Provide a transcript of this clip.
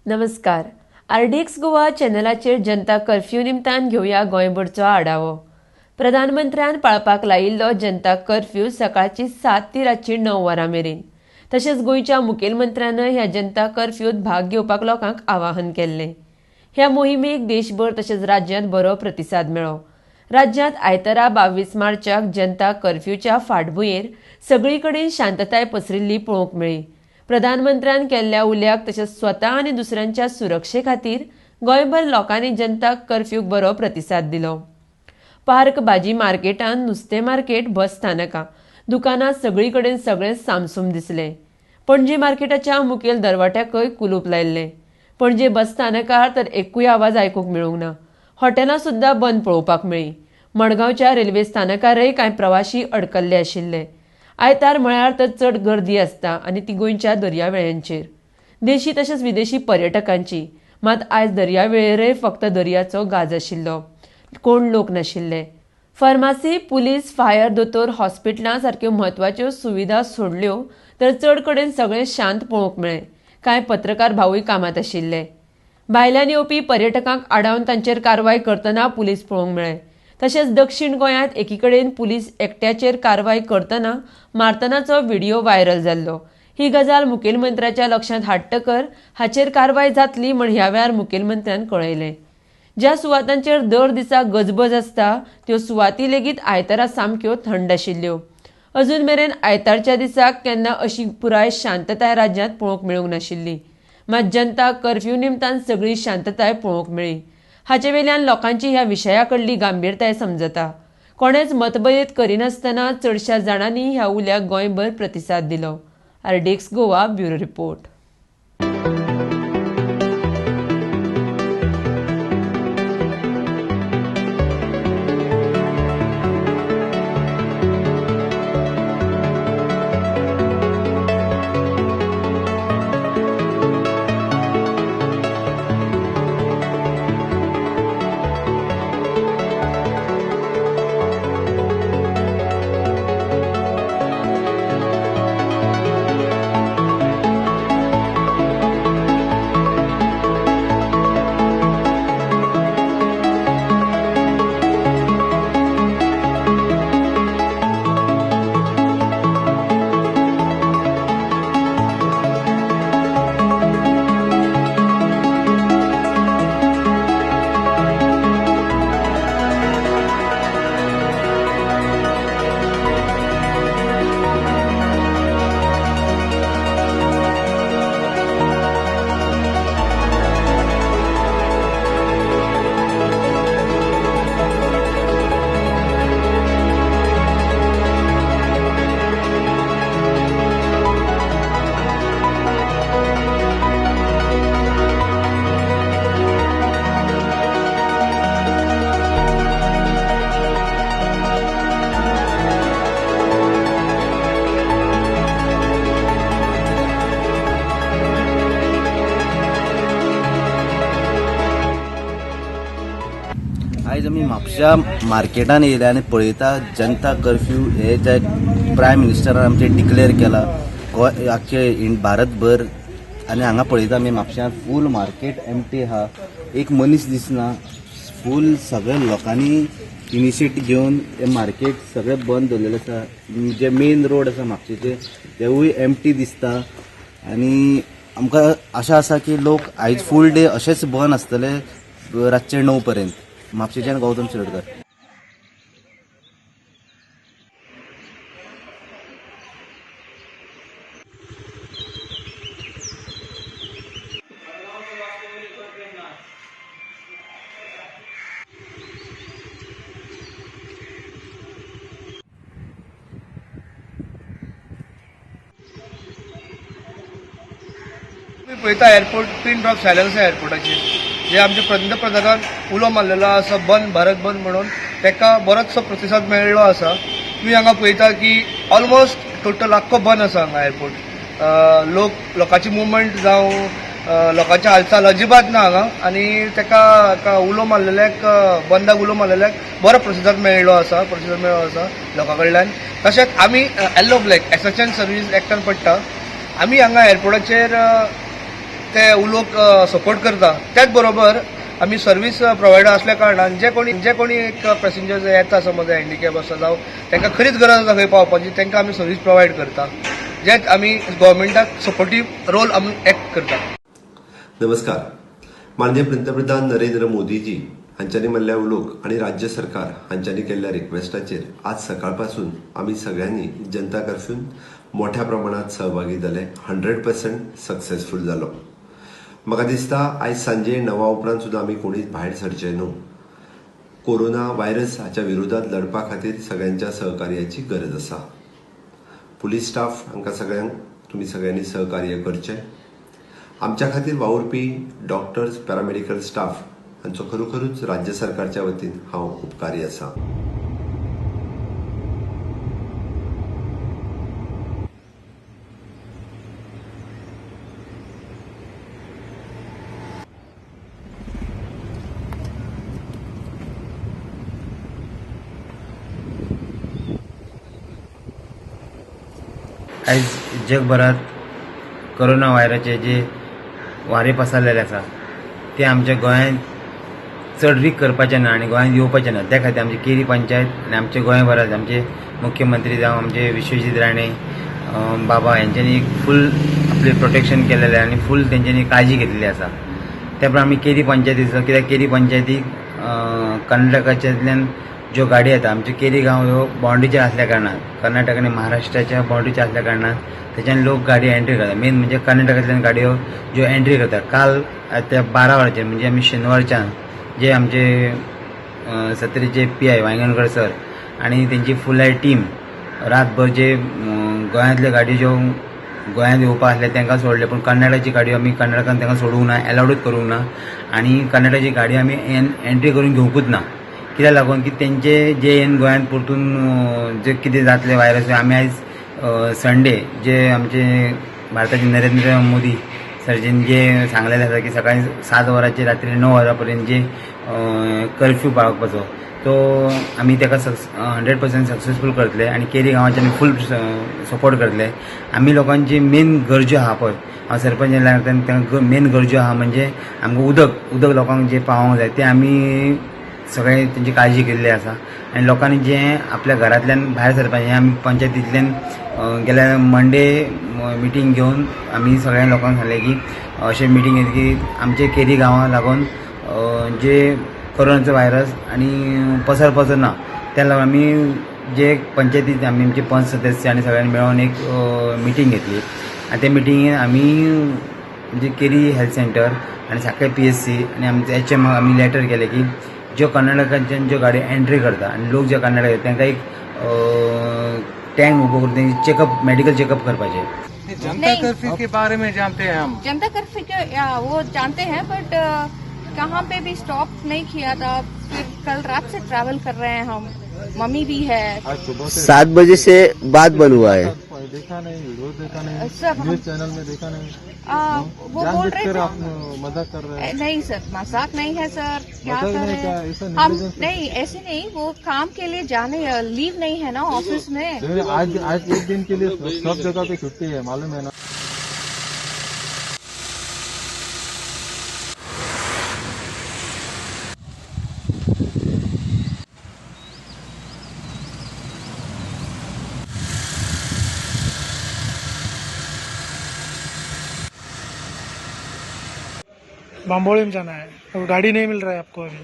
नमस्कार. आरडीएक्स गोवा चॅनलाचेर जनता कर्फ्यू निमतान घेवया गोंयभरचो आढावो. प्रधानमंत्र्यान पाळपाक लायिल्लो जनता कर्फ्यू सकाळची 7 ते रातची 9 वरां मेरेन. तशेंच गोंयच्या मुखेलमंत्र्यानय ह्या जनता कर्फ्यूत भाग घेवपाक लोकांक आवाहन केल्लें. ह्या मोहिमेक देशभर तशेंच राज्यांत बरो प्रतिसाद मेळ्ळो. राज्यांत आयतारा 22 मार्चाक जनता कर्फ्यूच्या फाटभुंयेर सगळी कडेन शांतताय पसरिल्ली पळोवंक मेळ्ळी. प्रधानमंत्र्यान केल्ल्या उल्याक तशेंच स्वता आनी दुसऱ्यांच्या सुरक्षे खातीर गोंयभर लोकांनी जनता कर्फ्यूक बरो प्रतिसाद दिलो. पार्क, भाजी मार्केटान, नुस्तें मार्केट, बस स्थानकां, दुकानां सगळी कडेन सगळें सामसूम दिसलें. पणजे मार्केटाच्या मुखेल दरवाट्याकय कुलूप लायिल्लें. पणजे बस स्थानकार तर एकूय आवाज आयकूंक मेळूंक ना. हॉटेलां सुद्दां बंद पळोवपाक मेळ्ळीं. मडगांवच्या रेल्वे स्थानकारय कांय प्रवाशी अडकल्ले आशिल्ले. आयतार म्हळ्यार तर चड गर्दी आसता आनी ती गोंयच्या दर्यावेळांचेर, देशी तशेंच विदेशी पर्यटकांची. मात आयज दर्यावेळेरय फक्त दर्याचो गाज आशिल्लो, कोण लोक नाशिल्ले. फार्मासी, पुलीस, फायर, दोतोर, हॉस्पिटलां सारक्यो म्हत्वाच्यो सुविधा सोडल्यो तर चड कडेन सगळें शांत पळोवंक मेळ्ळें. कांय पत्रकार भावूय कामांत आशिल्ले. भायल्यान येवपी पर्यटकांक आडावन तांचेर कारवाय करतना पुलीस पळोवंक मेळ्ळे. तशेंच दक्षिण गोंयांत एकीकडेन पुलीस एकट्याचेर कारवाय करतना मारतनाचो व्हिडिओ व्हायरल जाल्लो. ही गजाल मुखेलमंत्र्याच्या लक्षांत हाडटकर हाचेर कारवाय जातली म्हण ह्या वेळार मुखेलमंत्र्यान कळयलें. ज्या सुवातांचेर दर दिसा गजबज आसता त्यो सुवाती लेगीत आयतारा सामक्यो थंड आशिल्ल्यो. अजून मेरेन आयतारच्या दिसाक केन्ना अशी पुराय शांतताय राज्यांत पळोवंक मेळूंक नाशिल्ली. मात जनता कर्फ्यू निमतान सगळी शांतताय पळोवंक मेळ्ळी. हाचे वेल्यान लोकांची ह्या विशया कडली गंभीरताय समजता. कोणेच मतभेद करिनासतना चडश्या जाणांनी ह्या उल्याक गोंयभर प्रतिसाद दिलो. RDX Goa bureau report. आयज आमी म्हापश्या मार्केटान येयले आनी पळयता जनता कर्फ्यू हे जे प्रायम मिनिस्टरान आमचे डिक्लेअर केला गोंय आख्खे भारतभर, आनी हांगा पळयता आमी म्हापश्यां फूल मार्केट एम्प्टी आहा, एक मनीस दिसना. फूल सगळ्या लोकांनी इनिशिएटीव घेवन हे मार्केट सगळें बंद दवरलेलें आसा. जे मेन रोड आसा म्हापशेचे तेवूय एम्प्टी दिसता. आनी आमकां आशा आसा की लोक आयज फूल डे अशेंच बंद आसतले रातचे 9 पर्यंत. म्हापशेच्यान गौतम शिरोडकर. पळयता एअरपोर्ट पिन ड्रॉप सायलन्स एअरपोर्टाचेर जे आमचे पंतप्रधानान उलो मारलेलो आसा बंद भारत बंद म्हणून, ताका बरोचसो प्रतिसाद मेळ्ळो आसा. तुमी हांगा पळयता की ऑलमोस्ट टोटल आख्खो बंद आसा हांगा एअरपोर्ट. लोक लोकांची मुवमेंट जावं लोकांची हालचाल अजिबात ना हांगा. आनी ताका उलो मारलेल्याक, बंदाक उलो मारलेल्याक बरो प्रतिसाद मेळ्ळो आसा, प्रतिसाद मेळ्ळो आसा लोकां कडल्यान. तशेंच आमी येल्लो ब्लॅक एसेन्शियल सर्वीस एक्टान पडटा. आमी हांगा एअरपोर्टाचेर ते उलोवंक सपोर्ट करता. त्याच बरोबर आमी सर्वीस प्रोवायडर असल्या कारणान जे कोणी एक पॅसेंजर्स येता, समज हँडिकॅप आसा जावं तांकां खरीच गरज आसा खंय पावपाची, तांकां आमी सर्वीस प्रोवायड करता. जे आमी गव्हर्मेंटाक सपोर्टीव रोल आमी एक्ट करता. नमस्कार. माननीय पंतप्रधान नरेंद्र मोदीजी हांच्यांनी मारल्या उलोक आनी राज्य सरकार हांच्यांनी केल्ल्या रिक्वेस्टाचेर आज सकाळपासून आमी सगळ्यांनी जनता कर्फ्यून मोठ्या प्रमाणात सहभागी जाले. 100% सक्सेसफूल जालो. म्हाका दिसता आयज सांजे 9 उपरांत सुद्दां आमी कोणीच भायर सरचे न्हू. कोरोना व्हायरस हाच्या विरोधात लढपा खातीर सगळ्यांच्या सहकार्याची गरज आसा. पुलीस स्टाफ हांकां सगळ्यांक तुमी सगळ्यांनी सहकार्य करचें. आमच्या खातीर वावुरपी डॉक्टर्स, पॅरामेडिकल स्टाफ हांचो खरोखरूच राज्य सरकारच्या वतीन हांव उपकारी आसा. आयज जगभरात कोरोना व्हायरसाचे जे वारें पसरलेलें आसा तें आमच्या गोंयांत चड रीक करपाचें ना आनी गोंयांत येवपाचें ना. त्या खातीर आमची केरी पंचायत आनी आमचे गोंयभरात आमचे मुख्यमंत्री जावं आमचे विश्वजीत राणे बाबा हेंच्यांनी एक फूल आपलें प्रोटेक्शन केलेलें आनी फूल तेंच्यांनी काळजी घेतलेली आसा. त्या प्रमाणे आमी केरी पंचायतीचो, कित्याक केरी पंचायतीक कर्नाटकाच्यातल्यान ज्यो गाडी येता, आमचे केरी गांव ह्यो बाउंड्रीचेर आसल्या कारणान, कर्नाटक आनी महाराष्ट्राच्या बाउंड्रीचेर आसल्या कारणान थंयच्यान लोक गाडी एंट्री करता. मेन म्हणजे कर्नाटकांतल्यान गाडयो ज्यो एंट्री करता. काल त्या 12 वरांचेर, म्हणजे आमी शेनवारच्यान जे आमचे सत्तरीचे पीआय वायंगणकर सर आनी तेंची फुलाय टीम रातभर जे गोंयांतल्यो गाडयो ज्यो गोंयांत येवपा आसले तांकां सोडले, पूण कर्नाटकाची गाडयो आमी कर्नाटकान तांकां सोडूंक ना, एलावडूच करूंक ना आनी कर्नाटकाची गाडी आमी एंट्री करून घेवंकूच ना. कित्याक लागून की तेंचे जे येन गोंयांत परतून जे कितें जातलें व्हायरस. आमी आयज संडे जे आमचे भारताचे नरेंद्र मोदी सरजीन जे सांगलेलें आसा की सकाळी 7 वरांचेर रात्री 9 वरां पर्यंत जे कर्फ्यू पाळपाचो, तो आमी ताका 100% सक्सेसफूल करतले आनी केरी गांवाचे आमी फूल सपोर्ट करतले. आमी लोकांची मेन गरजो आहा पळय, हांव सरपंच तांकां मेन गरजो आहा म्हणजे आमकां उदक, उदक लोकांक जें पावोंक जाय तें आमी सगळें तेंची काळजी केल्ली आसा. आनी लोकांनी जें आपल्या घरांतल्यान भायर सरपाचें, हें आमी पंचायतींतल्यान गेल्या मंडे मिटींग घेवन आमी सगळ्या लोकांक सांगलें की अशें मिटींग घेतली की आमचे केरी गांवाक लागून जे कोरोनाचो व्हायरस आनी पसरपाचो ना. त्या लागून आमी जे पंचायतीत आमी आमचे पंच सदस्य आनी सगळ्यांनी मेळोन एक मिटींग घेतली आनी त्या मिटिंगेन आमी म्हणजे केरी हेल्थ सेंटर आनी साखळे पीएचसी आनी आमचे एचएम आमी लेटर केलें की ज्यो कर्नाटकाच्यान ज्यो गाडी एंट्री करता आनी लोक जे कर्नाटक, तांकां एक टँक उबो करून तेंचे चेकअप, मेडिकल चेकअप करपाचें. जनता नहीं। कर्फ्यू के बारे में जानते हैं हम? जनता कर्फ्यू के या, वो जानते हैं, बट कहाँ पे भी स्टॉप नहीं किया था. फिर कल रात से ट्रैवल कर रहे हैं हम, मम्मी भी है. आज सुबह से 7 बजे से बाद बंद हुआ है. देखा नहीं, वीडियो देखा नहीं? सब हम न्यूज चैनल में देखा नहीं? वो बोल रहे जानबूझकर थे. आप मजाक कर रहे हैं. नहीं सर, मजाक नहीं है सर. क्या मजाक कर नहीं रहे क्या? हैं ऐसा हम? negligence. नहीं, ऐसे नहीं, वो काम के लिए जाने लीव नहीं है ना ऑफिस में. देखिए, आज आज एक दिन के लिए सब जगह पे छुट्टी है, मालूम है ना? बाम्बोलिम जाना है और गाड़ी नहीं मिल रहा है आपको अभी?